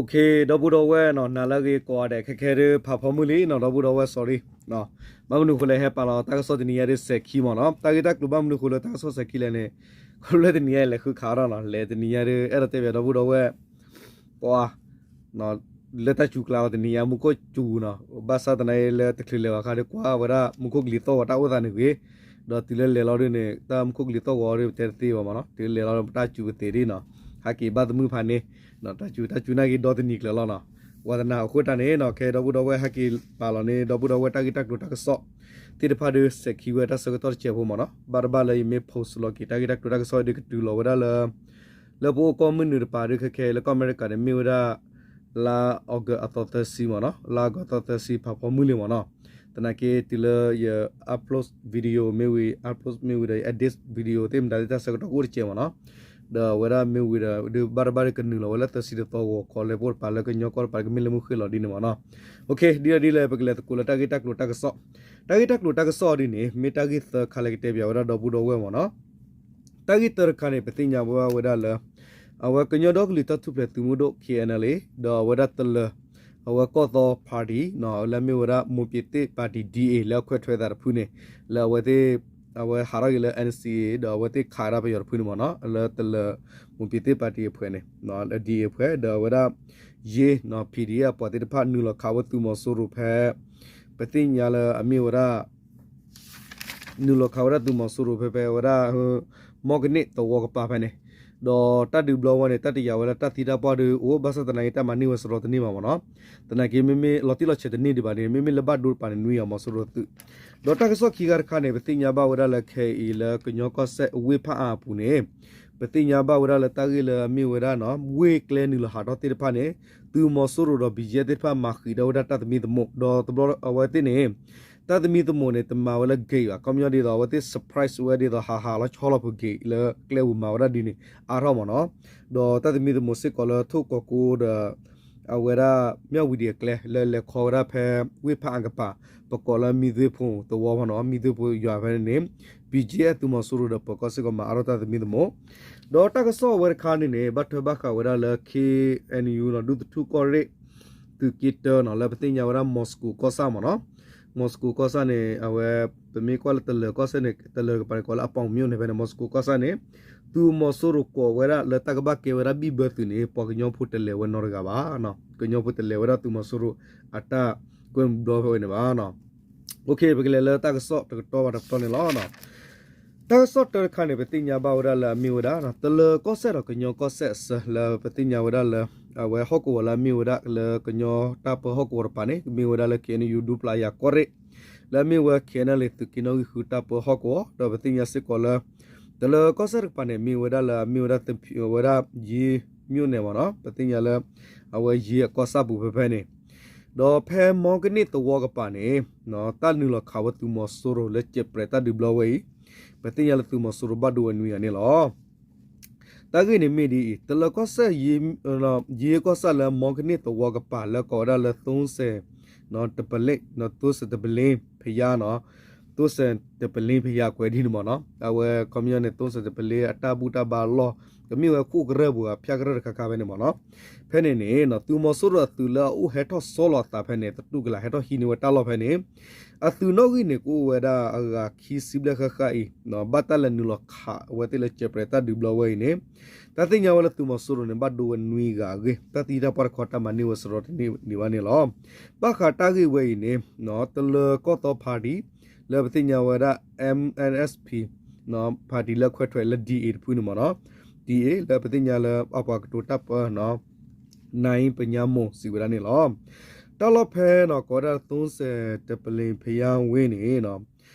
ဒီပုၢ်ဒီဝဲၢ်နီၤ နၤလၢအဂ့ၤကိးဂၤဒဲး ခဲခဲဒုးဖးဖီမုၢ်လံနီၤ ဒီပုၢ်ဒီဝဲၢ် sorry ဘၣ်မနုၤဃိလဲၣ် ဟဲပာ်လီၤတၢ်ကစီၣ်တနံၤညါဒုးစဲးခံမ့ၢ်နီၤ တၢ်ဂ့ၢ်တၢ်ကျိၤဘၣ်မနုၤဃိလၢတၢ်ကစီၣ်စဲးခံလဲၣ်န့ၣ် ခီဖျိတနံၤညါလဲၤဃုခးအီၤဒီးနီၤ လဲၤတနံၤညါဒုး အဲၣ်ဒိးတဲဘၣ်ဒီပုၢ်ဒီဝဲၢ် ပှၤ လၢတၢ်စူၤကျါလီၤတနံၤညါ မူခိၣ်စူၤနီၤ ဘၣ်ဆၣ်သနာ်က့လၢတချုးလဲၤဘၣ်အခါဒုးကွၢ်ဝဲဒၣ် မူခိၣ်ကလံၤသီၣ်ဂီၤတၢ်အိၣ်သးန့ၣ်ဂ့ၤ ဒီးတုၤလၢလဲၤလီၤဒုးန့ၣ် တၢ်မူခိၣ်ကလံၤသီၣ်ဂီၤဒုးပတဲတသ့ဘၣ်မ့ၢ်နီၤ တုၤလၢလဲၤလီၤဒုးပတၢ်စူၤပသ့ဒ်နီၤ ဟဲက့ၤဘၣ်သမုၣ်ဖးန့ၣ် တၢ်စူၤတၢ်စူၤနာ်က့ၤဒီတနံၤကျၢၤလီၤနီၤ ဝါသနာအဃိတၢ်န့ၣ်နီၤ ခဲဒီပုၢ်ဒီဝဲၢ်ဟဲက့ၤပာ်လီၤန့ၣ် ဒီပုၢ်ဒီဝဲၢ်တၢ်ဂ့ၢ်တၢ်ကျိၤတၢ်ကစီၣ် သ့ၣ်တဖၣ်ဒုးစဲးခံဝဲတၢ်ဆၢကတီၢ်တစဲးဖိမ့ၢ်နီၤ ဘၣ်တဘၣ်လၢယမ့ၢ် post လီၤက့ၤတၢ်ဂ့ၢ်တၢ်ကျိၤတၢ်ကစီၣ်ဒုးကတုၤလီၤဝဲဒၣ်လၢ လၢပအိၣ်ကီၢ်မုၢ်နုာ်တပၤဒုးခဲခဲလၢကီၢ်အမဲရကၤန့ၣ် မ့ၢ်ဝဲဒၣ် လါ August အသီသၢဆံမ့ၢ်နီၤ လါ August အသီသၢဆံဖးဖီမုၢ်လံမ့ၢ်နီၤ သနာ်က့တုၤလၢယ upload video မ့ၢ်ဝံၤ upload မ့ၢ်ဝံၤဒီးယ edit video သ့ၣ်မတၤသ့ၣ်တၢ်ဆၢကတီၢ်ကအိၣ်တစဲးမ့ၢ်နီၤ ဒီးအဝဲဒၣ်မ့ၢ်ဝံၤဒီး ဒုးဘၣ်တဘၣ်ဒုးကနုာ်လီၤဝဲလၢသၢဆံတသီဂီၤခီလၢပအိၣ်တပၤလၢကညီကီၢ်တပၤကမ့ၢ်လၢမုၢ်ဃ့ၢ်လီၤဒ်န့ၣ်မ့ၢ်နီၤ ဒ်လဲၣ်ဒ်လဲၣ် ပကလဲၤသကိးလၢတၢ်ဂ့ၢ်တၢ်ကျိၤတၢ်ကစီၣ် တၢ်ဂ့ၢ်တၢ်ကျိၤတၢ်ကစီၣ်ဒ်န့ၣ် မ့ၢ်တၢ်ဂ့ၢ်သၢခါလၢကတဲပၠးဝဲဒၣ်ဒီပုၢ်ဒီဝဲၢ်မ့ၢ်နီၤ တၢ်ဂ့ၢ်တၢတခါန့ၣ် ပသ့ၣ်ညါဘၣ်ဝဲဒၣ်လၢ အဝဲကညီဒီကလုာ်တၢ်ထူၣ်ဖျဲးသုးမုၢ်ဒိၣ် K N L A ဒီးအဝဲဒၣ်တလၢၤ အဝဲကီၢ်သီ party နီၤ လၢအမ့ၢ်ဝဲဒၣ် မွန်ပြည်သစ်ပါတီ D A လၢအခွဲးထွဲသးတဖုန့ၣ် လၢအဝဲသ့ၣ် အဝဲဟးထီၣ်က့ၤလၢ N C A ဒီးအဝဲသ့ၣ်ခးဒၣ်ပယီၤတဖုန့ၣ်မ့ၢ်နီၤ လၢတလၢၤ မွန်ပြည်သစ်ပါတီ အဖွဲ့န့ၣ် လၢ D A အဖွဲ့ ဒီးအဝဲဒၣ် ယ့ P D F ပှၤသ့ၣ်တဖၣ်နုာ်လီၤခးဝဲသုးမီၤစိရိၤဖဲ ပသ့ၣ်ညါလၢအမ့ၢ်ဝဲဒၣ် နုာ်လီၤခးဝဲဒၣ်သုးမီၤစိရိၤဖဲဖဲဝဲဒၣ် မီကန့ၣ်သဝီကပၤဖဲန့ၣ် ဒီးတၢ်ဒုးဘျီဝဲန့ၣ် တၢ်တယာ်ဝဲလၢတၢ်သံတၢ်ပှၢ်ဒုးအိၣ် ဘၣ်ဆၣ်သနာ်က့တၢ်မၤန့ၢ်ဝဲစရီတန့ၢ်ဘၣ်မ့ၢ်နီၤ သနာ်က့မ့မ့ၢ်လီၤတံၢ်လီၤဆဲးတန့ၢ်ဒံးဘၣ်န့ၣ် မ့မ့ၢ်လၢဘၣ်ဒိတပၤန့ၣ် နွံဂၤမီၤစိရိၤသုး ဒီးတၢ်ကစီၣ်ခံခါတခါန့ၣ် ပသ့ၣ်ညါဘၣ်ဝဲဒၣ်လၢခဲအံၤလၢကညီကီၢ်စဲၣ်ဝ့ၢ်ဖးအါအပူၤန့ၣ် ပသ့ၣ်ညါဘၣ်ဝဲဒၣ်လၢတၢ်ဂ့ၢ်လၢအမ့ၢ်ဝဲဒၣ်နီၤ ဝ့ၢ်ကျဲနုာ်လီၤဟးထီၣ်သ့ၣ်တဖၣ်န့ၣ် သုးမီၤစိရိၤဒီး B G F သ့ၣ်တဖၣ်မၤဃံးဒၣ်ဝဲဒၣ်တၢ်သမံသမိး ဒီးတဘျီအဝဲသ့ၣ်န့ၣ် တၢ်သမံသမိးန့ၣ် တမၤဝဲလၢ gate ဘၣ် ခီပညီဒ်သိး အဝဲသ့ၣ် surprise ဝဲဒ်သိး ဟးဟးလီၤဆီလီၤပူၤ gate လၢကျဲပူၤမၤဝဲဒၣ်ဒ်န့ၣ် အါထီၣ်မ့ၢ်နီၤ ဒီးတၢ်သမံသမိးစ့ၢ်ကီးလၢထိၣ်ကီၤကိဒီး အဝဲဒၣ် မၠၣ်ဝံၤဒံးအကျဲ လၢလဲၤခီဝဲဒၣ်ဖဲ ဝ့ၢ်ဖးအါကပၤ ပကိးလၢမံသွ့ဖိသဝီမ့ၢ်နီၤ မံသွ့ဖိယွၤဖဲန့ၣ်န့ၣ် B G F သုးမီၤစိရိၤဒီးပၢၤကီၢ်စ့ၢ်ကီးမၤအါထီၣ်တၢ်သမံသမိး ဒီးတၢ်ကစီၣ်ဝဲတခါန့ၣ်န့ၣ် ဘၣ်ထွဲဘၣ်ဃးဝဲဒၣ်လၢ K N U နီၤ ဒူသထူၣ်ကီၢ်ရ့ၣ် သုးက့တၢနီၤ လၢပသ့ၣ်ညါဝဲဒၣ် မီၤစကိၤကီၢ်ဆၣ်မ့ၢ်နီၤ မီၤစကိၤကီၢ်ဆၣ်န့ၣ် အဝဲ ပမ့ၢ်ကွၢ်လၢတလၢၤကီၢ်စဲၣ်န့ၣ် တလၢၤကပၤန့ၣ် ကိးလၢအပေါင်မြို့နယ်ဖဲန့ၣ် မီၤစကိၤကီၢ်ဆၣ်န့ၣ် သုးမီၤစိရိၤကိးဝဲဒၣ်လၢတၢ်ကဘၣ်ကဲဝဲဒၣ်ဘံၣ်ဘၢသုးန့ၣ် ပှၤကညီဖိတလဲၤဝဲနီတဂၤဘၣ် ကညီဖိတလဲၤဝဲဒၣ်သုးမီၤစိရိၤအတၢ်ကွဲမုာ်ဘျီဖဲဝဲန့ၣ်ဘၣ် ပကလဲၤလၢတၢ်ကစီၣ်တကတီၢ်ဘၣ်တကတီၢ်န့ၣ်လီၤ. တၢ်ကစီၣ်တၢတခါန့ၣ် ပသ့ၣ်ညါဘၣ်ဝဲဒၣ်လၢအမ့ၢ်ဝဲဒၣ် တလၢၤကီၢ်စဲၣ်ဒီးကညီကီၢ်စဲၣ်အဆၢလၢပသ့ၣ်ညါဝဲဒၣ်လၢ အဝဲဟီၣ်ကဝီၤလၢအမ့ၢ်ဝဲဒၣ်လၢကညီတၢ်ပၢဟီၣ်ကဝီၤတပၤန့ၣ် ကမ့ၢ်ဝဲဒၣ်လၢ K N U ဒူပျၢ်ယၤကီၢ်ရ့ၣ် လၢအမ့ၢ်ဝဲ K N L A သုးက့နီၣ်ဂံၢ်ဃုတၢ်ပၢဟီၣ်ကဝီၤ ဒီးပသ့ၣ်ညါစ့ၢ်ကီးလၢ တလၢၤကီၢ်စဲၣ်တကပၤန့ၣ် မ့ၢ်ဝဲဒၣ်လၢအမ့ၢ်ဝဲဒၣ် ဝဲဒၣ်ယ့ၤ မြို့နယ် မ့ၢ်နီၤ ပသ့ၣ်ညါလၢ အဝဲယ့ၤအကီၢ်ဆၣ်ပူၤဖဲဖဲန့ၣ် ဒီးဖဲမီကန့ၣ်သဝီကပၤန့ၣ် တၢ်နုာ်လီၤခးဝဲသုးမီၤစိရိၤလၢစဲးပြဲးတၢ်ဒုးဘျီဝဲအံၤ ပသ့ၣ်ညါလၢသုးမီၤစိရိၤဘၣ်ဒိဝဲနွံဂၤန့ၣ်လီၤ. တၢ်ဂ့ၢ်န့ၣ်မ့ၢ်ဒ်အံၤ တလၢၤကီၢ်စဲၣ် ယ့ၤကီၢ်ဆၣ်လၢမီကန့ၣ်သဝီကပၤလၢကိးဝဲဒၣ်လၢ သိစဲး တပလ့ သိစဲးတပလ့ဖယါနီၤ သိစဲးတပလ့ဖယါကွဲးဒ်န့ၣ်မ့ၢ်နီၤ အဝဲခီပညီန့ၣ် သိစဲးတပလ့အတၢ်ဘူၣ်တၢ်ဘါလီၢ် ကမ့ၢ်ဝဲခိၣ်ကရၢၢ်ပူၤ ဖၠၣ်ကရၢၢ်တခါခါဖဲန့ၣ်မ့ၢ်နီၤ ဖဲန့ၣ်န့ၣ် သုးမီၤစိရိၤအသုးလၢအအိၣ်ဟဲထီၣ်ဆီလီၤအသးဖဲန့ၣ် သတူၢ်ကလာ်ဟဲထီၣ်ဟံးန့ၢ်ဝဲတၢ်လီၢ်ဖဲန့ၣ် အသုးနီၣ်ဂံၢ်န့ၣ် ကအိၣ်ဝဲဒၣ်အဂၤခံဆံဘျဲၣ်ဃၣ်ဃၣ်အံၤ ဘၣ်တၢ်လဲၤနုာ်လီၤခးအဝဲသ့ၣ်လၢစဲးပြဲးတၢ်ဒုးဘျီဝဲအံၤန့ၣ် တၢ်သ့ၣ်ညါဝဲလၢသုးမီၤစိရိၤန့ၣ် ဘၣ်ဒိဝဲနွံဂၤအဂ့ၢ် တၢ်သံတၢ်ပှၢ်တခီတၢ်မၤန့ၢ်ဝဲစရီတန့ၢ်ဒံးဘၣ်န့ၣ်လီၤ. ဘၣ်ဃးတၢ်ဂ့ၢ်ဝဲအံၤန့ၣ် တလၢၤကီၢ်သီ party လၢပသ့ၣ်ညါဝဲဒၣ် M N S P party လၢခွဲးထွဲးလၢ D A တဖုန့ၣ်မ့ၢ်နီၤ D A လၢပသ့ၣ်ညါလၢအပှၤကတိၤတၢ်ပၢ နၢအံပညါမိၢ်စံးဝဲဒၣ်န့ၣ်လီၤ. တၢ်လီၢ်ဖဲနီၤ ကိးဝဲဒၣ်သိစဲးတပလ့ဖယါဝ့ၢ်န့ၣ်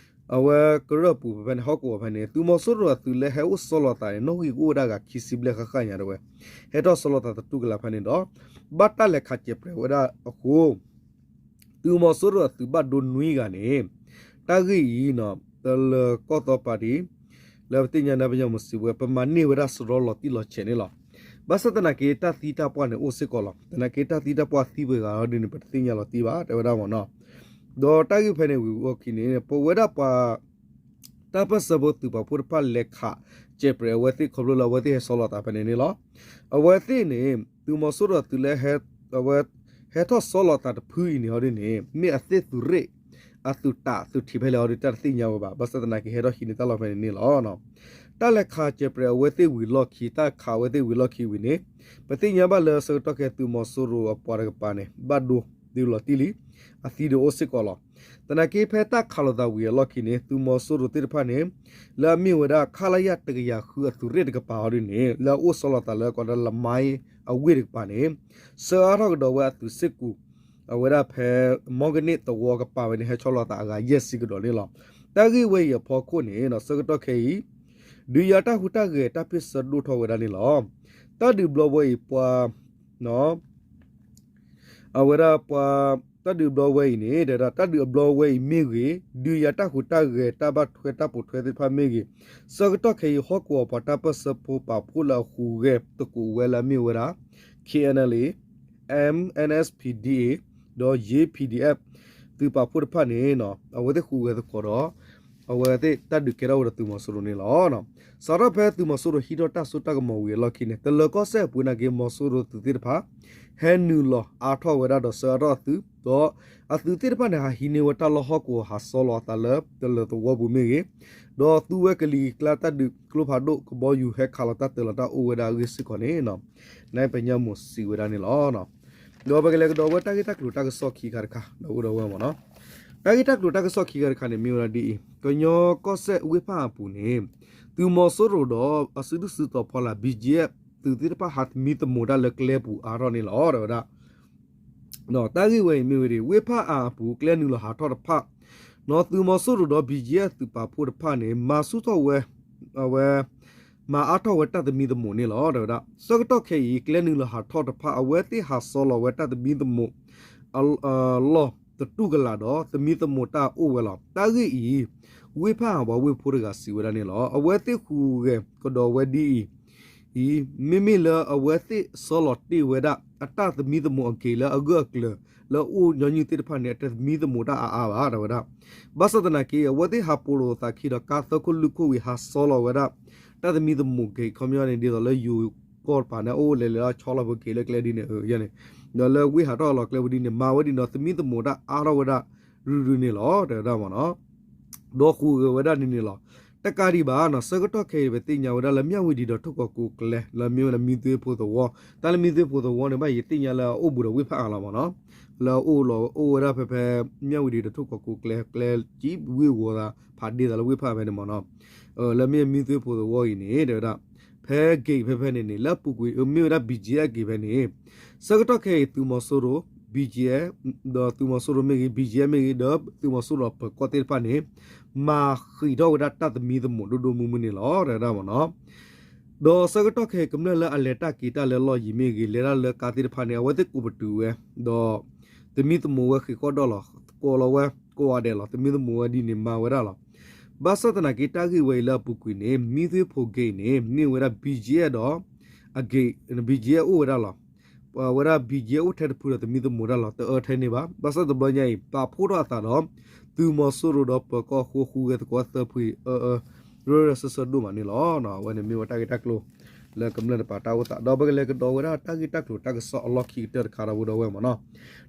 အဝဲကရၢၢ်ပူၤဖဲဖဲန့ၣ် ဟီၣ်ကဝီၤဖဲန့ၣ် သုးမီၤစိရိၤအသုးလၢဟဲအိၣ်ဆီလီၤသးန့ၣ် နီၣ်ဂံၢ်ကအိၣ်ဝဲဒၣ်ဂၤခံဆံဘျဲၣ်ဃၣ်ဃၣ်ညါတဝဲ ဟဲထီၣ်ဆီလီၤသးသတူၢ်ကလာ်ဖဲန့ၣ်ဒီး ဘၣ်တၢ်လဲၤခးစဲးပြဲးဝဲဒၣ်အဃိ သုးမီၤစိရိၤအသုးဘၣ်ဒိနွံဂၤန့ၣ် တၢ်ဂ့ၢ်အံၤနီၤ တလၢၤကီၢ်သီ party လၢပသ့ၣ်ညါနၢ်ပညိၣ်မုၢ်စံးဝဲ ပမၤန့ၢ်ဝဲဒၣ်စရီလီၤတံၢ်လီၤဆဲးန့ၣ်လီၤ. ဘၣ်ဆၣ်သနာ်က့တၢ်သံတၢ်ပှၢ်န့ၣ်အိၣ်စ့ၢ်ကီးလီၤ. သနာ်က့တၢ်သံတၢ်ပှၢ်သံပှဲၤဂၤလီၤဒ်န့ၣ် ပတသ့ၣ်ညါလီၤတံၢ်ဘၣ် တဲဝဲဒၣ်မ့ၢ်နီၤ. ဒီးတၢ်ဂ့ၢ်ဖဲန့ၣ်ဝံၤအဂီၢ်ခံန့ၣ် ပဝဲဒၣ်ပှၤ တၢ်ပၢၢ်ဆၢဖိသုးပာ်ဖှိၣ်တဖၣ်လဲၤခးစဲးပြဲးအဝဲသ့ၣ်ခီဖျိလၢအဝဲသ့ၣ်ဟဲဆီလီၤသးဖဲန့ၣ်န့ၣ်လီၤ. အဝဲသ့ၣ်န့ၣ် သုးမီၤစိရိၤအသုးလၢဟဲ အဝဲဟဲထီၣ်ဆီလီၤသးတဖုအံၤန့ၣ်ဟီဒ်န့ၣ် မ့ၢ်အသ့ၣ်သုးရ့ၣ် အသုးတၢ်သုးထံးဖဲလဲၣ်ဟီဒ် တၢ်တသ့ၣ်ညါဝဲဘၣ်. ဘၣ်ဆၣ်သနာ်က့ ဟဲထီၣ်ဟံးန့ၢ်တၢ်လီၢ်ဖဲန့ၣ်န့ၣ်လီၤ. တၢ်လဲၤခးစဲးပြဲးအဝဲသ့ၣ်ဝံၤလီၢ်ခံ တၢ်ခးအဝဲသ့ၣ်ဝံၤလီၢ်ခံဝံၤန့ၣ် ပသ့ၣ်ညါဘၣ်လၢဆၢကတီၢ်ခဲအံၤ သုးမီၤစိရိၤအပှၤတကပၤန့ၣ် ဘၣ်ဒိဒုးလီၤတံၢ်လံ, အသံဒုးအိၣ်စ့ၢ်ကီးလီၤ. သနာ်က့ဖဲတၢ်ခးလိာ်သးဝံၤအလီၢ်ခံန့ၣ် သုးမီၤစိရိၤသ့ၣ်တဖၣ်န့ၣ် လၢအမ့ၢ်ဝဲဒၣ် ခလရ တကယၤဃု အသုးရ့ၣ်တကပၤဟီဒ်န့ၣ် လၢအအိၣ်ဆီလီၤသးလၢကီးဒၣ်လမါအဝ့ၢ်တကပၤန့ၣ် ဆှၢအါထီၣ်ကဒီးဝဲအသုးစ့ၢ်ကီး အဝဲဒၣ်ဖဲ မီၢ်ကန့ၢ်သဝီကပၤဝဲန့ၣ် ဟဲဆီလီၤသးအဂၤယဲၢ်ဆံကဒီးန့ၣ်လီၤ. တၢ်ဂ့ၢ်ဝဲအံၤအဖီခိၣ်န့ၣ် ဆၢကတီၢ်ခဲအံၤ ဒုးယၤတၢ်ဟူးတၢ်ဂဲၤတၢ်ဖ့ၣ်ဆၢဒိၣ်ထီၣ်ဝဲဒၣ်န့ၣ်လီၤ. တၢ်ဒုးဘျီဝဲအံၤပှၤ အဝဲဒၣ်ပှၤ တၢ်ဒုးဘျီဝဲအံၤန့ၣ် တၢ်ဒုးအဘျီဝဲအံၤမ့ၢ်ဂ့ၤ, ဒုးယၤတၢ်ဟူးတၢ်ဂဲၤတၢ်ဘၣ်ထွဲတၢ်ပိာ်ထွဲသ့ၣ်တဖၣ်မ့ၢ်ဂ့ၤ, ဆၢကတီၢ်ခဲအံၤ ဟီၣ်ကဝီၤပှၤတၢ်ပၢၢ်ဆၢဖိပာ်ဖှိၣ်လၢအဟူးဂဲၤသကိးဝဲလၢအမ့ၢ်ဝဲဒၣ် ခ့ၣ်အဲၣ်ၣ်လ်အ့ၣ်, အမ်ၣ်အၣ်အၣ်ပီၣ်ပီၣ် ဒီးယ့ၣ် ပီၣ်ဒီးအၣ်ပီၣ် သုးပာ်ဖှိၣ်တဖၣ်န့ၣ် အဝဲသ့ၣ်ဟူးဂဲၤသကိးဒီး အဝဲသ့ၣ်တၢ်ဒုးကဲထီၣ်ဝဲဒီးသုးမီၤစိရိၤန့ၣ်လီၤ. စးထီၣ်ဖဲသုးမီၤစိရိၤဟံးထီၣ်တၢ်စိတၢ်ကမီၤဝံၤအလီၢ်ခံန့ၣ် တလၢၤကီၢ်စဲၣ်အပူၤနာ်က့ မီၤစိရိၤသုးသ့ၣ်တဖၣ် ဟဲနုာ်လီၤအါထီၣ်ဝဲဒၣ်ဒီးဆှၢအါထီၣ်အသုး ဒီးအသုးသ့ၣ်တဖၣ်န့ၣ် ဟးဟံးန့ၢ်ဝဲတၢ်လီၢ်ဟီၣ်ကဝီၤဟးဆီလီၤအသးလၢတလၢၤသဝီပူၤမ့ၢ်ဂ့ၤ, ဒီးသူဝဲကလံၤကျါတၢ်ဒုးကျိဖးဒိၣ်ကဘီယူၤဟဲခးလီၤတၢ်တၢၤလီၤတၢ်အိၣ်ဝဲဒၣ်အဂ့ၢ်စ့ၢ်ကီးန့ၣ် နၢ်ပညၣ်မိၢ်စံးဝဲဒၣ်န့ၣ်လီၤ. ဒီးပကလဲၤကဒီးဝဲတၢ်ဂ့ၢ်တၢ်ကျိၤတၢ်ကစီၣ်ခံခါတခါ ဒီးအိၣ်ဒီးဝဲမ့ၢ်နီၤ. တၢ်ဂ့ၢ်တၢ်ကျိၤတၢ်ကစီၣ်ခံခါတခါန့ၣ် မ့ၢ်ဝဲဒၣ်ဒ်အံၤ, ကညီကီၢ်စဲၣ်ဝ့ၢ်ဖၣ်အပူၤန့ၣ် သုးမီၤစိရိၤဒီးအစုဒုၣ်စုတီၤဖီလာ် ဘံၣ်ကၠံၣ်အဲၣ် သုးသ့ၣ်တဖၣ်ဟးသမံသမိးတၢ်လၢကျဲပူၤအါထီၣ်န့ၣ်လီၤ တဲဝဲဒၣ် တၢ်ဂ့ၢ်ဝဲအံၤမ့ၢ်ဝဲဒ် ဝ့ၢ်ဖၣ်အၣ်အပူၤ ကျဲနုာ်လီၤဟးထီၣ်တဖၣ်, နီၤသုးမီၤစိရိၤဒီး ဘံၣ်ကၠံၣ်အဲၣ် သုးပာ်ဖှိၣ်တဖၣ်န့ၣ် မၤဆူၣ်ထီၣ်ဝဲ, အဝဲ, မၤအါထီၣ်ဝဲတၢ်သမံသမိးန့ၣ်လီၤ တဲဝဲဒၣ်. ဆၢကတီၢ်ခဲအံၤ ကျဲနုာ်လီၤဟးထီၣ်တဖၣ် အဝဲသ့ၣ်ဟးဆီလီၤဝဲတၢ်သမံသမိး လီၢ်သတူၢ်ကလာ်ဒီး သမံသမိးတၢ်အိၣ်ဝဲလီၤ. တၢ်ဂ့ၢ်အံၤ ဝ့ၢ်ဖၣ်အၣ်ပှၤဝ့ၢ်ဖိတဂၤစံးဝဲဒၣ်န့ၣ်လီၤ. အဝဲသ့ၣ်ဟူးဂဲၤကဒီးဝဲဒ်အံၤ အံၤ, မ့မ့ၢ်လၢအဝဲသ့ၣ်ဆီလီၤတ့ၢ်ဝဲဒၣ် အတၢ်သမံသမိးအက့ၤလၢအဂၢၢ်အကျၢၤ လၢအအိၣ်ညီနုၢ်သ့ၣ်တဖၣ်န့ၣ် အတသမံသမိးတၢ်အါအါဘၣ် တဲဝဲဒၣ်. ဘၣ်ဆၣ်သနာ်က့ အဝဲသ့ၣ်ဟးပိာ်လိာ်သးခံဒီး ကါသၢခိၣ်လွံၢ်ခိၣ်ဝံၤ ဟးဆီလီၤဝဲဒၣ် တၢ်သမံသမိးက့ၤ ခီပညီန့ၣ် ဒ်သိးလၢယိၤကီၢ်တပၤန့ၣ် အိၣ်လဲၤလဲၤလၢဆီလီၤဖိက့ၤလၢကျဲဒ်န့ၣ် ယန့ၣ်, ဒီးလၢဝ့ၢ်ဟးထီၣ်လီၤကျဲဝဲဒ်န့ၣ် မၤဝဲဒ်န့ၣ်ဒီး သမံသမိးတၢ်အါထီၣ်ဝဲဒၣ် ရုရုန့ၣ်လီၤ တဲဝဲဒၣ်မ့ၢ်နီၤ. ဒီးဟူးဂဲၤဝဲဒၣ်န့ၣ်န့ၣ်လီၤ. တကးဒံးဘၣ်နီၤ ဆၢကတီၢ်ခဲအံၤ ပသ့ၣ်ညါဝဲဒၣ်လၢ မၠၣ်ဝတံၤဒီးထိၣ်ကီးကိးကျဲ လၢမ့ၢ်ဝဲဒၣ်မံသွ့ဖိသဝီ, တၢ်လၢမံသွ့ဖိသဝီန့ၣ် ဘၣ်ယသ့ၣ်ညါလၢအအိၣ်ဘူးဒီးဝ့ၢ်ဖၣ်အၣ်လီၤမ့ၢ်နီၤ. လၢအအိၣ်လီၤ အိၣ်ဝဲဒၣ်ဖဲဖဲ မၠၣ်ဝတံၤဒီးထိၣ်ကီးကိးကျဲ ကျဲကံဝ့ၢ်ဝီၤသး ဖးဒ့သးလၢဝ့ၢ်ဖၣ်ဖဲန့ၣ်မ့ၢ်နီၤ. လၢမ့ၢ်မံသွ့ဖိသဝီအံၤန့ၣ် တဲဝဲဒၣ် ဖဲ gate ဖဲဖဲန့ၣ်န့ၣ် လၢအပူၤကွံာ် မ့ၢ်ဝဲဒၣ် ဘံၣ်ကၠံၣ်အဲၣ် gate ဖဲန့ၣ် ဆၢကတီၢ်ခဲအံၤ သုးမီၤစိရိၤ ဘံၣ်ကၠံၣ်အဲၣ် ဒီးသုးမီၤစိရိၤမ့ၢ်ဂ့ၤ ဘံၣ်ကၠံၣ်အဲၣ် မ့ၢ်ဂ့ၤ ဒီးသုးမီၤစိရိၤအပၢၤကီၢ်သ့ၣ်တဖၣ်န့ၣ် မၤဃံးထီၣ်ဝဲဒၣ်တၢ်သမံသမိးဒိၣ်ဒိၣ်မုၢ်မုၢ်န့ၣ်လီၤ တဲဝဲဒၣ်မ့ၢ်နီၤ. ဒီးဆၢကတီၢ်ခဲအံၤ ကမျၢၢ်လၢအလဲၤတၢ်က့ၤတၢ်လၢလီၢ်ယံၤမ့ၢ်ဂ့ၤ လဲၤတၢ်လၢကါသ့ၣ်တဖၣ်န့ၣ် အဝဲသ့ၣ်ကိးပတုာ်ဝဲ ဒီး သမံသမိးဝဲဃ့ၢ်ဃီၣ်ဒီၣ်လီၤ ကိးလီၤဝဲ ကိးဂၤဒဲးလီၤ သမံသမိးဝဲဒ်န့ၣ် မၤဝဲဒၣ်လီၤ. ဘၣ်ဆၣ်သနာ်က့ တၢ်ဂ့ၢ်ဝဲအံၤလၢအပူၤကွံာ်န့ၣ် မံသွ့ဖိ gate န့ၣ် မ့ၢ်ဝဲဒၣ် ဘံၣ်ကၠံၣ်အဲၣ် ဒီး အ gate ဘံၣ်ကၠံၣ်အဲၣ် အိၣ်ဝဲဒၣ်လီၤ. ပဝဲဒၣ် ဘံၣ်ကၠံၣ်အဲၣ် အိၣ်ထဲတဖုဒီး သမံသမိးတၢ်လီၤ တအၢထဲန့ၣ်ဘၣ်. ဘၣ်ဆၣ်တဘျီညါအံၤ ပာ်ဖှိၣ်ထီၣ်အသးဒီး သုးမီၤစိရိၤဒီးပၢၤကီၢ်အဃိ ဟူးဂဲၤသကိးသၢဖုအံၤ အၢ အၢ ရၢရၢစၢၢ်စၢၢ်ဒိၣ်မးန့ၣ်လီၤ. အဝဲန့ၣ်မ့ၢ်ဝဲတၢ်ဂ့ၢ်တၢ်ကျိၤ လၢကမျၢၢ်တပၤတၢ်အိၣ်သး ဒီးပကလဲၤကဒီးဝဲဒၣ်တၢ်ဂ့ၢ်တၢ်ကျိၤတၢ်ကစီၣ်အလီၢ်ခံကတၢၢ်တခါဒီး ဝဲဒီးဝဲမ့ၢ်နီၤ.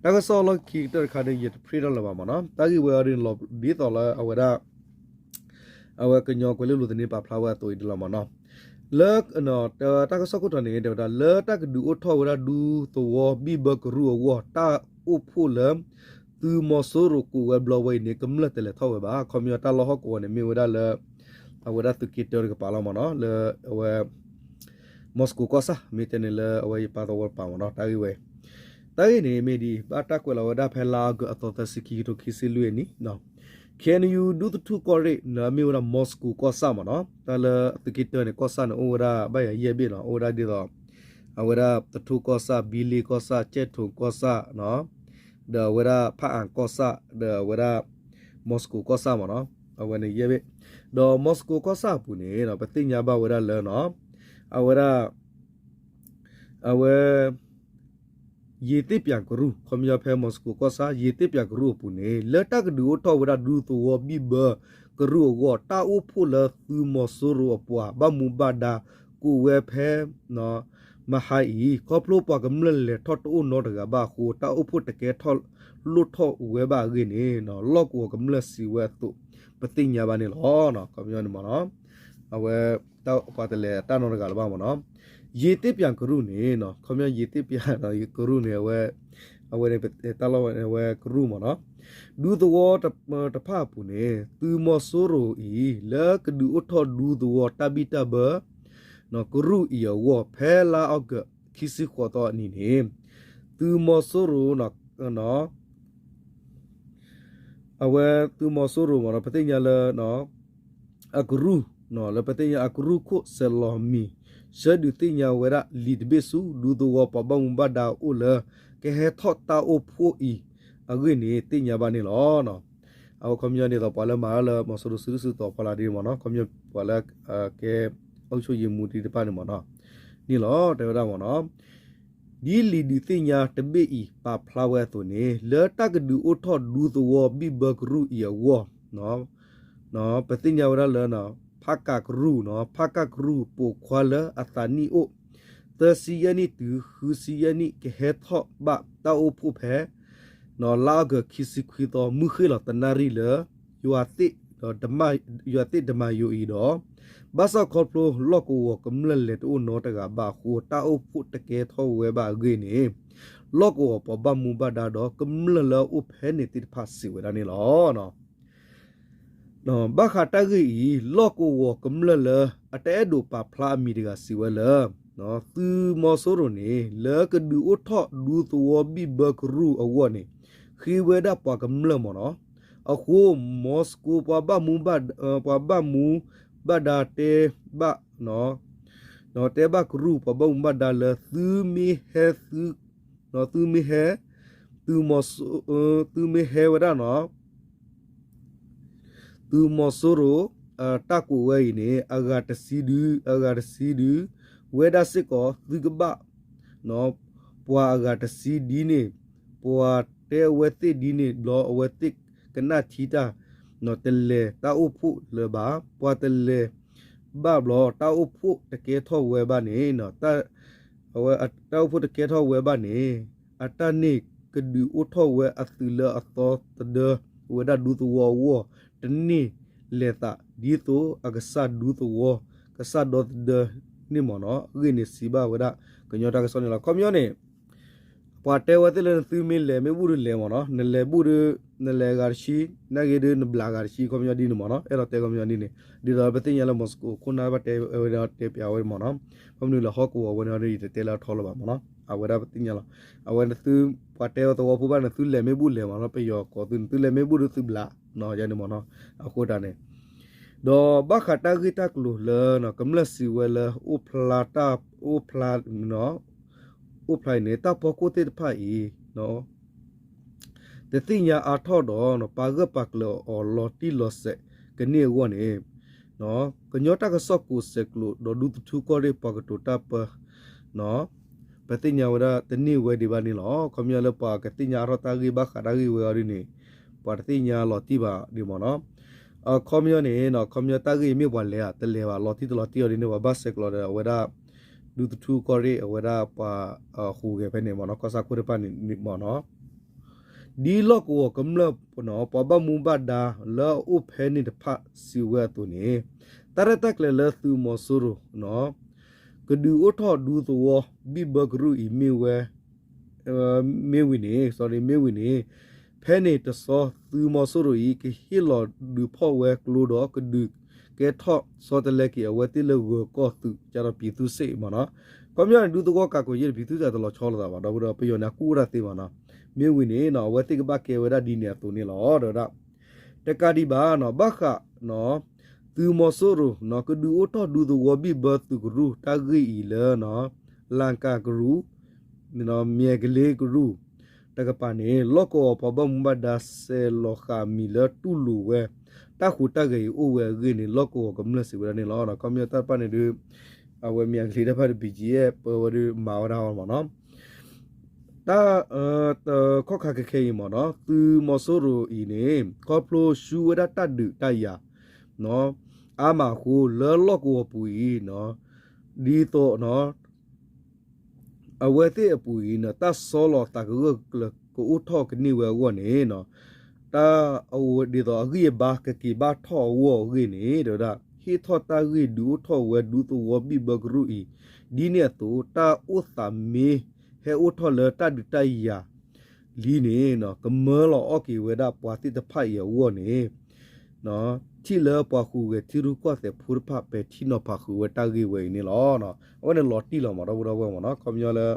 တၢ်ကစီၣ်အလီၢ်ခံကတၢၢ်တခါဒီး ယတဖြ့ထီၣ်လၢၤဘၣ်မ့ၢ်နီၤ. တၢ်ဂ့ၢ်ဝဲအံၤဒ်သိးလၢအဝဲဒၣ် အဝဲကညီကွဲၤလ့လိၤသန့ပာ်ဖျါဝဲအသိးအံၤဒ်လီၤမ့ၢ်နီၤ. လၢ တၢ်ကစီၣ်ခိၣ်တီန့ၣ် တဲဝဲဒၣ် လၢတၢ်ကဒုးအိၣ်ထီၣ်ဝဲဒၣ်ဒူသဝီဘံၣ်ဘၢကရူၢ်အဂီၢ် တၢ်အိၣ်ဖှိၣ်လၢ သုးမီၤစိရိၤကိးဝဲဘျီဝဲအံၤန့ၣ် ကမျၢၢ်တလဲၤထီၣ်ဝဲဘၣ်. ခီပညီတၢ်လီၢ်ဟီၣ်ကဝီၤန့ၣ် မ့ၢ်ဝဲဒၣ်လၢ အဝဲဒၣ်သုးက့တၢတကပၤလီၤမ့ၢ်နီၤ လၢအဝဲ မီၤစကိၤကီၢ်ဆၣ် မ့ၢ်တဲန့ၣ်လၢအဝဲယပၢ်သဝီတပၤမ့ၢ်နီၤ တၢ်ဂ့ၢ်ဝဲ တၢ်ဂ့ၢ်န့ၣ်မ့ၢ်ဒ်အံၤ ဘၣ်တၢ်ကွဲးလီၤဝဲဒၣ်ဖဲလါအီကူးအသီသၢဆံခံကထိခံဆံလွံၢ်အနံၣ် ခ့ၣ်အဲၣ်ယူၣ် ဒူသထူၣ်ကီၢ်ရ့ၣ် လၢအမ့ၢ်ဝဲဒၣ်မီၤစကိၤကီၢ်ဆၣ်မ့ၢ်နီၤ တၢ်လၢသုးက့တၢန့ၣ် ကီၢ်ဆၣ်န့ၣ် အိၣ်ဝဲဒၣ်ဘၣ်ယၤယဲၢ်ဘ့ၣ်နီၤ အိၣ်ဝဲဒၣ်ဒ်သိး အဝဲဒၣ်သထူၣ်ကီၢ်ဆၣ် ဘံလ့ကီၢ်ဆၣ် ကၠဲၣ်ထိၣ်ကီၢ်ဆၣ် ဒီးအဝဲဒၣ်ဖၣ်အၣ်ကီၢ်ဆၣ် ဒီးအဝဲဒၣ် မီၤစကိၤကီၢ်ဆၣ်မ့ၢ်နီၤ အဝဲန့ၣ်ယဲၢ်ဘ့ၣ် ဒီးမီၤစကိၤကီၢ်ဆၣ်အပူၤန့ၣ် ပသ့ၣ်ညါဘၣ်ဝဲဒၣ်လၢ အဝဲဒၣ် အဝဲ ယ့ၤသ့ၣ်ပၠးကရူၢ် ခီပညီဖဲမီၤစကိၤကီၢ်ဆၣ် ယ့ၤသ့ၣ်ပၠးကရူၢ်အပူၤန့ၣ် လၢတၢ်ကဒုးအိၣ်ထီၣ်ဝဲဒၣ်ဒူသဝီဘံၣ်ဘၢကရူၢ်အဂီၢ် တၢ်အိၣ်ဖှိၣ်လၢသုးမီၤစိရိၤအပှၤ ဘၣ်မူဘၣ်ဒါ ကိးဝဲဖဲ ဖ မဟါအံၤ ခီဖျိပှၤကမျၢၢ်လဲၤထီၣ်တအိၣ်နီတဂၤဘၣ်အဃိ တၢ်အိၣ်ဖှိၣ်တကဲထီၣ်လိၣ်ထီၣ်ဝဲဘၣ်အဂ့ၢ်န့ၣ် လီၢ်ကဝီၤကမျၢၢ်စံးဝဲအသိး ပသ့ၣ်ညါဘၣ်န့ၣ်လီၤ. ခီပညီန့ၣ်မ့ၢ်နီၤ အဝဲ ပှၤတလဲၤတၢ်နီတဂၤလၢၤဘၣ်မ့ၢ်နီၤ ယ့ၤသ့ၣ်ပၠးကရူၢ်န့ၣ် ခီပညီယ့ၤသ့ၣ်ပၠးကရူၢ်န့ၣ် အဝဲ အဝဲန့ၣ် တၢ်လီၢ်ဝဲန့ၣ် အဝဲကရူၢ်မ့ၢ်နီၤ ဒူသဝီတဖၣ်အပူၤန့ၣ် သုးမီၤစိရိၤအံၤ လၢကဒုးအိၣ်ထီၣ်ဒူသဝီတၢ်ဘံၣ်တၢ်ဘၢ ကရူၢ်အံၤအဂီၢ် ဖဲလါအီကူး ခံဆံဃိးသီအနံၤန့ၣ် သုးမီၤစိရိၤ အဝဲသုးမီၤစိရိၤမ့ၢ်နီၤ ပသ့ၣ်ညါလၢ အကရူၢ် လၢပသ့ၣ်ညါအကရူၢ်ခိၣ်စဲးလီၤမံၤ ဆှၢဒုးသ့ၣ်ညါဝဲဒၣ်လံာ်တဘ့ၣ်ဆူ ဒူသဝီပှၤဘၣ်မူဘၣ်ဒါအိၣ်လၢ ကဟဲထီၣ်တၢ်အိၣ်ဖှိၣ်အံၤအဂ့ၢ်န့ၣ် သ့ၣ်ညါဘၣ်န့ၣ်လီၤ. အဝဲခီပညီဒ်သိးပှၤလၢမၤတၢ်လၢမီၤစိရိၤစုဒုၣ်စုတီၤဖီလာ်ဒ်န့ၣ်မ့ၢ်နီၤ ခီပညီပှၤလၢ ကဲ အုပ်ချုပ်ရေးမှူး ဒ်တဖၣ်န့ၣ်မ့ၢ်နီၤ န့ၣ်လီၤ တဲဝဲဒၣ်မ့ၢ်နီၤ ဒ်လံာ်ဒုးသ့ၣ်ညါတဘ့ၣ်အံၤပာ်ဖျါဝဲအသိးန့ၣ် လၢတၢ်ကဒုးအိၣ်ထီၣ်ဒူသဝီဘံၣ်ဘၢကရူၢ်အံၤအဂီၢ် ပသ့ၣ်ညါဝဲဒၣ်လၢ ဖးကးကရူၢ် ဖးကးကရူၢ်ပိာ်ခွါလၢအသးနံၣ်အိၣ် သၢဆံယဲၢ်နံၣ်တုၤ ဃုဆံယဲၢ်နံၣ် ကဟဲထီၣ်ဘၣ်တၢ်အိၣ်ဖှိၣ်ဖဲ လါအီကူး ခံဆံခွံသီ မုၢ်ဃ့ၢ်လီၤတနၣ်ရံၣ်လၢ ယွၤသ့ၣ် ယွၤသ့ၣ်တမၤယိၤအံၤဒီး ဘၣ်ဆၣ်ခီဖျိလီၢ်ကဝီၤကမျၢၢ်လဲၤတအိၣ်နီတဂၤဘၣ်အဃိ တၢ်အိၣ်ဖှိၣ်တကဲထီၣ်ဝဲဘၣ်အဂ့ၢ်န့ၣ် လီၢ်ကဝီၤပှၤဘၣ်မူဘၣ်ဒါဒီးကမျၢၢ်လၢအအိၣ်ဖဲန့ၣ်သ့ၣ်တဖၣ်စံးဝဲဒၣ်န့ၣ်လီၤ. ဘၣ်ဃးတၢ်ဂ့ၢ်အံၤ လီၢ်ကဝီၤကမျၢၢ်လၢအတအဲၣ်ဒိးပာ်ဖျါအမံၤတဂၤစံးဝဲလၢ သုးမီၤစိရိၤန့ၣ် လၢကဒုးအိၣ်ထီၣ်ဒူသဝီဘံၣ်ဘၢကရူၢ်အဂီၢ်န့ၣ် ဃ့ဝဲဒၣ်ပှၤကမျၢၢ်မ့ၢ်နီၤ. အဃိ မီၤစကိပှၤဘၣ်မူဘၣ် ပှၤဘၣ်မူဘၣ်ဒါတဲဘၣ် တဲဘၣ်ကရူၢ်ပှၤဘၣ်မူဘၣ်ဒါလၢ သုမ့ၢ်ဟဲ သုမ့ၢ်ဟဲ သုးမီၤစိ သုမ့ၢ်ဟဲဝဲဒၣ်နီၤ သုးမီၤစိရိၤ တၢ်ကိးဝဲအံၤန့ၣ် အဂၤတဆံဒု အဂၤတဆံဒု ဝဲဒၣ်စ့ၢ်ကီး သုကဘၣ် ပှၤအဂၤတဆံဒ်န့ၣ် ပှၤတဲအဝဲသ့ၣ်ဒ်န့ၣ်ဘျီ အဝဲသ့ၣ်ကနၣ်ထံတၢ် တလဲၤတၢ်အိၣ်ဖှိၣ်လၢၤဘၣ် ပှၤတလဲၤဘၣ်ဘျီ တၢ်အိၣ်ဖှိၣ်တကဲထီၣ်ဝဲဘၣ်န့ၣ် အဝဲတၢ်အိၣ်ဖှိၣ်တကဲထီၣ်ဝဲဘၣ်န့ၣ် အတၢ်န့ၣ်ကဒုးအိၣ်ထီၣ်ဝဲအသုးလၢအသီသဒၢဝဲဒၣ်ဒူသဝီအဂီၢ် တန့ၢ်လဲၤသးဒ်သိးအကစၢ်ဒူသဝီ ကစၢ်ဒီသဒၢန့ၣ်မ့ၢ်နီၤ အဂ့ၢ်န့ၣ်စံးဘၣ်ဝဲဒၣ်ကညီတၢ်ကစီၣ်န့ၣ်လီၤ. ခီပညီန့ၣ် ပှၤတဲဝဲသ့ၣ်လၢနသုမ့ၢ်လဲၤမ့ၢ်ဘူၣ်ဒီးလဲၤမ့ၢ်နီၤ နလဲၤဘူၣ်ဒီး နလဲၤဂၤတဆံ နာ်ဂ့ၤဒီးနဘျးဂၤတဆံ ခီပညီဒ်န့ၣ်မ့ၢ်နီၤ အဲၣ်ဒိးတဲခီပညီဒ်န့ၣ် ဒ်သိးပသ့ၣ်ညါလၢမီၤစကိခိၣ်နၢ်ဘၣ်တဲဝဲဒၣ်တဲပျးဝဲမ့ၢ်နီၤ ခီပညီလၢဟီၣ်ကဝီၤဝဲန့ၣ်ဒီးယတတဲလၢအထီလၢၤဘၣ်မ့ၢ်နီၤ အဝဲဒၣ်ပသ့ၣ်ညါလီၤ အဝဲနသု ပှၤတဲဝဲသဝီဖိဘၣ်နသုလဲၤမ့ၢ်ဘူၣ်လဲၤမ့ၢ်နီၤ ပယီၤကိးသု နသုလဲၤမ့ၢ်ဘူၣ်ဒီးသုဘျး ယန့ၣ်မ့ၢ်နီၤ အဃိတၢ်န့ၣ် ဒီးဘၣ်ဃးတၢ်ဂ့ၢ်တၢ်ကျိၤလၢ ကမျၢၢ်စံးဝဲလၢ အိၣ်ဖျါတၢ် အိၣ်ဖျါ အိၣ်ဖျါအံၤန့ၣ် တၢ်ဖီခိၣ်သ့ၣ်တဖၣ်အံၤ တသ့ၣ်ညါအါထီၣ်ဒီး ပာ်ဂၢၢ်ပာ်ကျၢၤအီၤလီၤတံၢ်လီၤဆဲးကန့ၢ်အဂီၢ်န့ၣ် ကညီတၢ်ကစီၣ်ကိးဆဲးကျိးဒီးဒူသထူကီၢ်ရ့ၣ်ပှၤကတိၤတၢ်ပၢ ပသ့ၣ်ညါဝဲဒၣ်တန့ၢ်ဝဲဒံးဘၣ်န့ၣ်လီၤ. ခီပညီလၢပှၤကသ့ၣ်ညါအါထီၣ်တၢ်ဂ့ၢ်ဘၣ်ဃးတၢ်ဂ့ၢ်ဝဲအီၤဒ်န့ၣ် ပှၤတသ့ၣ်ညါလီၤတံၢ်ဘၣ်ဒ်မ့ၢ်နီၤ. အခီပညီန့ၣ် ခီပညီတၢ်ဂ့ၢ်အံၤမ့ၢ်ပှၤလဲၤဧါ တလဲၤဘၣ် လီၤတံၢ်တလီၤတံၢ်အီၤဒ်န့ၣ် ပှၤဘၣ်ဆဲးကျိးဒီးအဝဲဒၣ် ဒူသထူကီၢ်ရ့ၣ် အဝဲဒၣ်ပှၤဟူးဂဲၤဖဲန့ၣ်မ့ၢ်နီၤ ကီၢ်ဆၣ်ခိၣ်တဖၣ်န့ၣ်မ့ၢ်နီၤ ဒ်လီၢ်ကဝီၤကမျၢၢ်ပှၤဘၣ်မူဘၣ်ဒါလၢအအိၣ်ဖဲန့ၣ်တဖၣ်စံးဝဲအသိးန့ၣ် တၢ်ရဲၣ်တၢ်ကျဲၤလၢသုးမီၤစိရိၤ ကဒုးအိၣ်ထီၣ်ဒူသဝီဘံၣ်ဘၢကရူၢ်အံၤမ့ၢ်ဝဲ မ့ၢ်ဝံၤန့ၣ် မ့ၢ်ဝံၤန့ၣ် ဖဲန့ၣ်တဆီသုးမီၤစိရိၤအံၤ ကဟ့ၣ်လီၤဒုးဖီၣ်ဝဲကျိဒီး ကဒုးကဲထီၣ်ဆီတလဲက့ၤအဝဲသ့ၣ်လၢဂၢၤကီၢ်သုး ကဒီးပံၤသူစ့ၣ်မ့ၢ်နီၤ. ခီပညီန့ၣ် ဒူသဝီကးကိးယဲၢ်တပံၤသူစ့ၣ်တလီၤဆီလိာ်သးဘၣ် ဒီပုၢ်ဒီဝဲၢ် ပယီၤန့ၣ် အကူၣ်အိၣ်တၢ်သ့မ့ၢ်နီၤ. မ့ၢ်ဝံၤန့ၣ် အဝဲသ့ၣ်ကဘၣ်ကဲဝဲဒၣ်ဒ်န့ၣ်အသိးန့ၣ်လီၤ တဲဝဲဒၣ် တကးဒံးဘၣ် ဘၣ်ဃး သုးမီၤစိရိၤ ကဒုးအိၣ်ထီၣ်ဒူသဝီဘံၣ်ဘၢသုးကရူၢ်တၢ်ဂ့ၢ်အံၤလၢ လၣ်ကၣ်ကရူၢ် မၠဲၣ်ကလ့ကရူၢ် တကပၤန့ၣ် လီၢ်ကဝီၤပှၤဘၣ်မူဘၣ်ဒါစဲးလီၤဃာ်အမံၤလၢတူၢ်လိာ်ဝဲ တၢ်ဟူးတၢ်ဂဲၤအံၤအိၣ်ဝဲအဂ့ၢ်န့ၣ် လီၢ်ကဝီၤကမျၢၢ်စံးဝဲဒၣ်န့ၣ်လီၤ. ခီပညီတၢ်တဖၣ်န့ၣ်ဒုး အဝဲမၠဲၣ်ကလ့တၢ်တဖၣ်ဒုး ဘီကၠံၣ်အဲၣ် ပၢဝဲဒုးမၤဝဲဒၣ်အီၤမ့ၢ်နီၤ. တၢ် တခီခါခဲခဲအံၤမ့ၢ်နီၤ သုးမီၤစိရိၤအံၤန့ၣ် ခီဖျိဆူဝဲဒၣ်တၢ်ဒုးတၢ်ယၤ အါမးအဃိ လၢလီၢ်ကဝီၤပူၤအံၤ ဒ်သိး တ အဝဲသ့ၣ်အပူၤအံၤန့ၣ် တၢ်ဆီလီၤသးကဂၢၢ်ကျၢၤကအိၣ်ထီၣ်ကန့ၢ်ဝဲအဂီၢ်န့ၣ် တၢ်အဝဲဒ်သိးအဂံၢ်အဘါကက့ၤဘၣ်ထီၣ်အဂီၢ်အဂ့ၢ်န့ၣ် တဲဝဲဒၣ် ဟ့ၣ်ထီၣ်တၢ်ဂ့ၢ်ဒုးအိၣ်ထီၣ်ဝဲဒူသဝီဘံၣ်ဘၢကရူၢ်အံၤ ဒ်န့ၣ်အသိး တၢ်အိၣ်သးမ့ၢ်ဟဲအိၣ်ထီၣ်လၢတၢ်ဒုးတၢ်ယၤလံန့ၣ် ကမၢလီၤအီၣ်က့ၤဝဲဒၣ်ပှၤသ့ၣ်တဖၣ်အံၤအဂီၢ်န့ၣ် ထံၣ်လၢပှၤဟူးဂဲၤထံရူၢ်ကီၢ်သဲးဖိတဖၣ် ပဲာ်ထံနီၤဖးဃုာ်ဝဲတၢ်ဂ့ၢ်ဝဲအံၤန့ၣ်လီၤ. အဝဲန့ၣ်လီၤတံၢ်လီၤမး ဒီပုၢ်ဒီဝဲၢ်မးနီၤ ခီပညီလၢ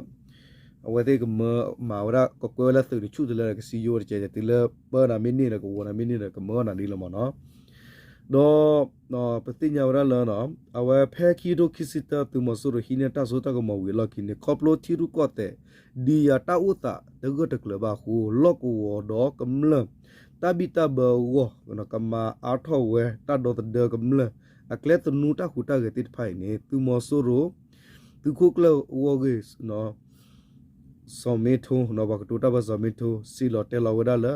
အဝဲသ့ၣ်ကမၢမၤဝဲဒၣ် ကကွဲဝဲလၢသုးန့ၣ်ဆူၣ်တလၢဒီး ကစံယိတကဲး တုၤလၢပၢနၤမ့ၢ်န့ၢ်ဒီး ကဝီၤနၤမ့ၢ်န့ၢ်ဒီး ကမၢနၤဒ်လီၤမးနီၤ. ဒီး ပသ့ၣ်ညါဝဲဒၣ်လၢ အဝဲဖဲခံကထိခံဆံတၢ သုးမီၤစိရိၤဟံးန့ၢ်တၢ်စိတၢ်ကမီၤဝံၤအလီၢ်ခံန့ၣ် ခီဖျိထံရူၢ်ကီၢ်သဲး ဒုးယၤတၢ်အိၣ်သးတဂၢၢ်တကျၢၤဘၣ်အဃိ လီၢ်ကဝီၤဒီးကမျၢၢ် တၢ်ဘံၣ်တၢ်ဘၢအဂီၢ် ကမၤအါထီၣ်ဝဲတၢ်ဒီသဒၢကမျၢၢ် အကျဲသနူတၢ်ဟူးတၢ်ဂဲၤသ့ၣ်တဖၣ်အံၤန့ၣ် သုးမီၤစိရိၤ သုးခိၣ်ကျၢၢ်ဂီၢ်ဂ့ၢ် စီၤမ့ထိ ပှၤကတိၤတၢ်ဘၣ်စီၤမ့ထိ စံးလီၤတဲလီၤဝဲဒၣ်လၢ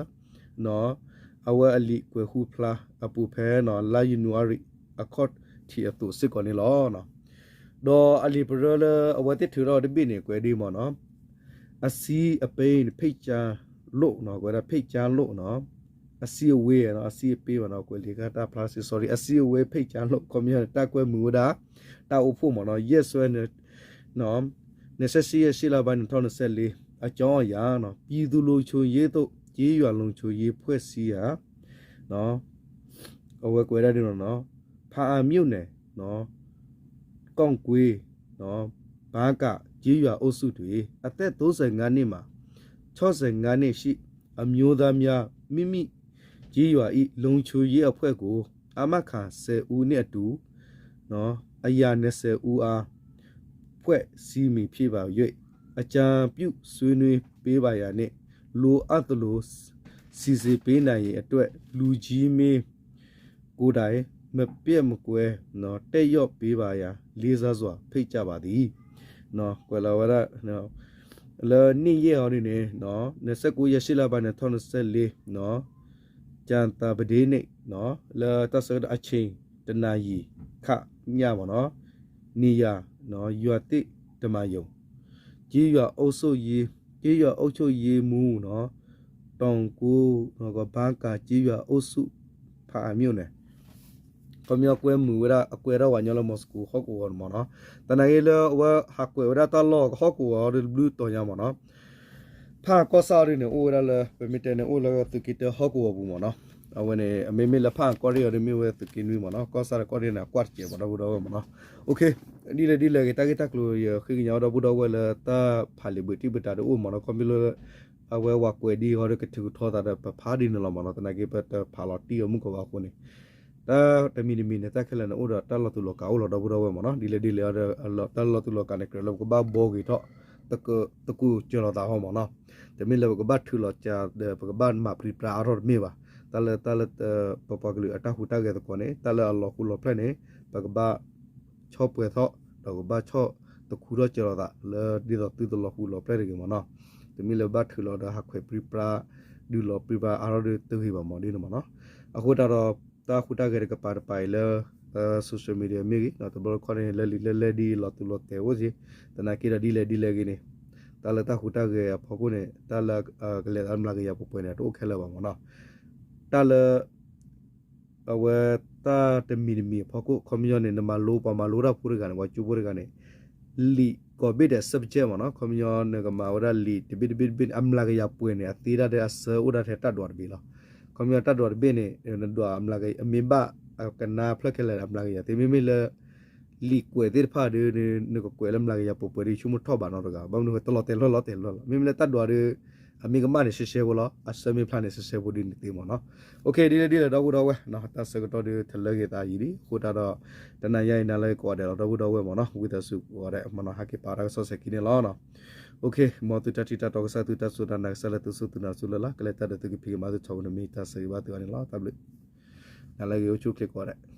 အဝဲအလံာ်ကွဲးဟူဖျါအပူၤဖဲ လါယနူၤအါရံၤ အခီၣ်ထံးအသိးစ့ၢ်ကီးန့ၣ်လီၤ. ဒီးအလံာ်ပရၢလၢအဝဲသ့ၣ်ထုးထီၣ်တဘ့ၣ်န့ၣ် ကွဲးဒ်မးနီၤ အစံအပ့န့ၣ် ဖ့ၣ်ကၠါလိၣ်နီၤ ကွဲးဒၣ် ဖ့ၣ်ကၠါလိၣ်နီၤ အစံအဝ့ အစံအပ့ဘၣ်နီၤ ကွဲးလံာ်ကတၢ်ဖျါစ့ sorry အစံအဝ့ ဖ့ၣ်ကၠါလိၣ် ခီပညီန့ၣ် တၢ်ကွဲမုာ်ဝဲဒၣ် တၢ်အိၣ်ဖှိၣ်မးနီၤ ယဲၢ်စွဲ နဆဲးဆံယဲၢ်ရှ့လါဘါ နံၣ်ထီၣ်နဆဲးလ့ အကၠီအယၤ ပြည်သူ့လုံခြုံရေးသို့ ကျေးရွာလုံခြုံရေးအဖွဲ့စည်းရန် အဝဲကွဲးဒၣ်ဒ်နီၤ ဖားအံမြို့နယ် ကော့ကွေး ဘါကး ကျေးရွာအုပ်စုတွင် အသက် သုံးဆယ့်ငါးနှစ်မှ ခြောက်ဆယ့်ငါးနှစ်ရှိ အမျိုးသားများ မိမိကျေးရွာ၏ လုံခြုံရေးအဖွဲ့ကို အာမခံ ဆယ်ဦးနှင့်အတူ အရာ နှစ်ဆယ်ဦးအား ဖွဲ့စည်းမည်ဖြစ်ပါ၍ အကြံပြုဆွေးနွေးပေးပါရန်နှင့် လိုအပ်သလို စီစဉ်ပေးနိုင်ရေးအတွက် လူကြီးမင်းကိုယ်တိုင် မပျက်မကွဲ တက်ရောက်ပေးပါရန် လေးစားစွာဖိတ်ကြားပါသည် ကွဲးလီၤဝဲဒၣ် လၢနံၣ်ယဲၢ်အီၤဒ်န့ၣ် နှစ်ဆယ့်ကိုးရက် ရှစ်လပိုင်း နှစ်ထောင်နှစ်ဆယ့်လေး ကြာသပတေးနေ့ လၢတၢ်ဆၢကတီၢ်အချိန် တစ်နာရီခန့်ညမ့ၢ်နီၤ နေရာ ရွာသစ်တမံရုံ ကျေးရွာအုပ်ချုပ်ရေး ကျေးရွာအုပ်ချုပ်ရေးမှူး တောင်ကုန်း ဘါကး ကျေးရွာအုပ်စု ဖားအံမြို့နယ် ခီပညီကွဲမုာ်ဝဲဒၣ် အကွဲးဒၣ်ဝဲညီလၢ Moscow ဟီၣ်ကဝီၤန့ၣ်မ့ၢ်နီၤ သနာ်က့လၢအဝဲဟးကွဲးဝဲဒၣ်တၢ်လီၢ်ဟီၣ်ကဝီၤဒီးတဘျုးတီၤညါမ့ၢ်နီၤ ဖးကီၢ်ဆၣ်အီၤဒ်န့ၣ် အိၣ်ဝဲဒၣ်လၢ ပမ့ၢ်တဲန့ၣ် အိၣ်လၢသုးက့တၢဟီၣ်ကဝီၤပူၤမ့ၢ်နီၤ အဝဲန့ၣ် အမ့မ့ၢ်လၢဖးကီၢ်ရ့ၣ်အီၤဒ်မ့ၢ်ဝဲသုးက့နွံမ့ၢ်နီၤ ကီၢ်ဆၣ်ဒီးကီၢ်ရ့ၣ်န့ၣ် အကွၢ်တစဲးမ့ၢ်ဒီပုၢ်ဒီဝဲၢ်မ့ၢ်နီၤ ဒ်လဲၣ်ဒ်လဲၣ်ဂ့ၤ တၢ်ဂ့ၢ်တၢ်ကျိၤယဃ့ကညးဝဲဒီပုၢ်ဒီဝဲၢ်လၢ တၢ်ဖးလံာ်ဘှံးတံၢ်ဘှံးတၢ်ဒ်အိၣ်မ့ၢ်နီၤ ခီဖျိလၢ အဝဲဝဲကွဲးဒ်အီၤဒီးကထုးကထီသးဒီးပဖးဒ်န့ၣ်လီၤမ့ၢ်နီၤ သနာ်က့ပတဖးလီၤတံၢ်အီၤမုၢ်ကီၤဘၣ်အဃိန့ၣ် တၢ်တမံၤတမံၤန့ၣ် တၢ်ခဲလၢာ်န့ၣ်အိၣ်ဒီးတၢ်လီၤတူာ်လီၤကာ်အိၣ်လီၤဒီပုၢ်ဒီဝဲၢ်မ့ၢ်နီၤ ဒ်လဲၣ်ဒ်လဲၣ်ဒီး တၢ်လီၤတူာ်လီၤကာ်န့ၣ် ကြၢးလၢပကဘၣ်ဘှီက့ၤထီၣ် သကိးစၢၤလီၤသးဟီမ့ၢ်နီၤ တမ့ၢ်လၢပကဘၣ်ထုးလီၤစှၤဒီး ပကဘၣ်မၤပြံပြါအါထီၣ်တမ့ၢ်ဘၣ် တၢ်လၢတၢ်လၢ ပပှၤကလုာ်အတၢ်ဟူးတၢ်ဂဲၤသကိးန့ၣ် တၢ်လၢအလီၤဃူလီၤဖျဲၣ်န့ၣ် ပကဘၣ် ဆီၣ်ပှဲၤထီၣ် ဒီးကဘၣ်ဆီၣ်သခူထီၣ်စၢၤလီၤသး လၢဒ်သိးသုတလီၤဃူလီၤဖျဲၣ်တဂ့ၤမ့ၢ်နီၤ. တမ့ၢ်လၢဘၣ်ထုးလီၤဒီးဟးခွဲးပြံပြါ ဒုးလီၤပြံပြါအါထီၣ်ဒီးတဂ့ၤဘၣ်မ့ၢ်ဒ်န့ၣ်မ့ၢ်နီၤ. အဃိသတးဒီး တၢ်ဟူးတၢ်ဂဲၤတကပၤတပၤအံၤလၢ social media မ့ၢ်ဂ့ၤ တဘျီတခီၣ်န့ၣ် လၢလံာ်လၢလဲၢ်ဒ်အံၤ လီၤတူာ်လီၤတဲာ်အိၣ်က့ၤ သနာ်က့ဒီးဒ်လဲၣ်ဒ်လဲၣ်ဂ့ၤန့ၣ် တၢ်လၢတၢ်ဟူးတၢ်ဂဲၤအဖီခိၣ်န့ၣ် တၢ်လၢကလဲၤအမျးကယၤပှဲၤပှဲၤန့ၣ် တအိၣ်ခဲလၢာ်ဘၣ်မ့ၢ်နီၤ. တၢ်လၢ အဝဲတၢ်တမံၤတမံၤအဖီခိၣ် ခီပညီန့ၣ် နမၤလိပှၤမၤလိတၢ်ဖိတဂၤန့ၣ် ပှၤကၠိဖိတဂၤန့ၣ် လံာ်ကိးဘ့ၣ်ဒဲး subject မ့ၢ်နီၤ. ခီပညီနကမၤဝဲဒၣ်လံာ်တဘ့ၣ်တဘ့ၣ်တဘ့ၣ်န့ၣ် အမျးကယၤပှဲၤန့ၣ် အသ့တၢ်ဒီးအဆၢအိၣ်ဒၣ်ထဲတၢ်ဒွးတဘ့ၣ်လီၤ. ခီပညီတၢ်ဒွးတဘ့ၣ်န့ၣ် နဒွးအမျးကယၤ အမ့ၢ်ဘၣ်ကနါဖျၢၣ်ခဲလၢာ် အမျးကယၤသ့ မ့မ့ၢ်လၢ လံာ်ကွဲးသ့ၣ်တဖၣ်ဒီး နကကွဲးလၢမျးကယၤပှဲၤပှဲၤဒီး ဆိကမိၣ်ထီၣ်ဘးနီတဂၤ ဘၣ်မနုၤဃိ တလီၤတဲာ်လီၤလီၤတဲာ်လီၤလီၤ. မ့မ့ၢ်လၢတၢ်ဒွးဒီး အမ့ၢ်ကမၣ်န့ၣ် ရှဲရှဲဖိလီၤ. အဆၢမ့ၢ်ဖျါန့ၣ် ရှဲရှဲဖိဒ်န့ၣ်သ့မ့ၢ်နီၤ. ဒ်လဲၣ်ဒ်လဲၣ် ဒီပုၢ်ဒီဝဲၢ် တၢ်ဆၢကတီၢ်ဒီး တလၢဂ့ၤသးယံာ်လံ အဃိသတးဒီး တနၤညါအံၤ နၤလၢဂ့ၤကိးဂၤဒဲးလီၤ ဒီပုၢ်ဒီဝဲၢ်မ့ၢ်နီၤ. ဝံသးစူၤကိးဂၤဒဲးမ့ၢ်နီၤ ဟဲက့ၤပာ်တၢ်ကစီၣ်စဲၤခံန့ၣ်လီၤ.မ်သုတၢ်ထံၣ်တၢ်တီကစၢ် သုတၢ်စူၢ်တၢ်နာ်ကစၢ်လၢသုစူၢ်သုနာ်စူၢ်လၢ်လၢ် ကလဲၤတၢ်ဒီးသုကဖံးကမၤသုထီဘိန့ၣ် မ့ၢ်တၢ်ဆၢဂ့ၤဘၣ်သုဂၤန့ၣ်လီၤ. တၢ်ဘျုး နၤလၢဂ့ၤအိၣ်ဆူၣ်အိၣ်ချ့ကိးဂၤဒဲး.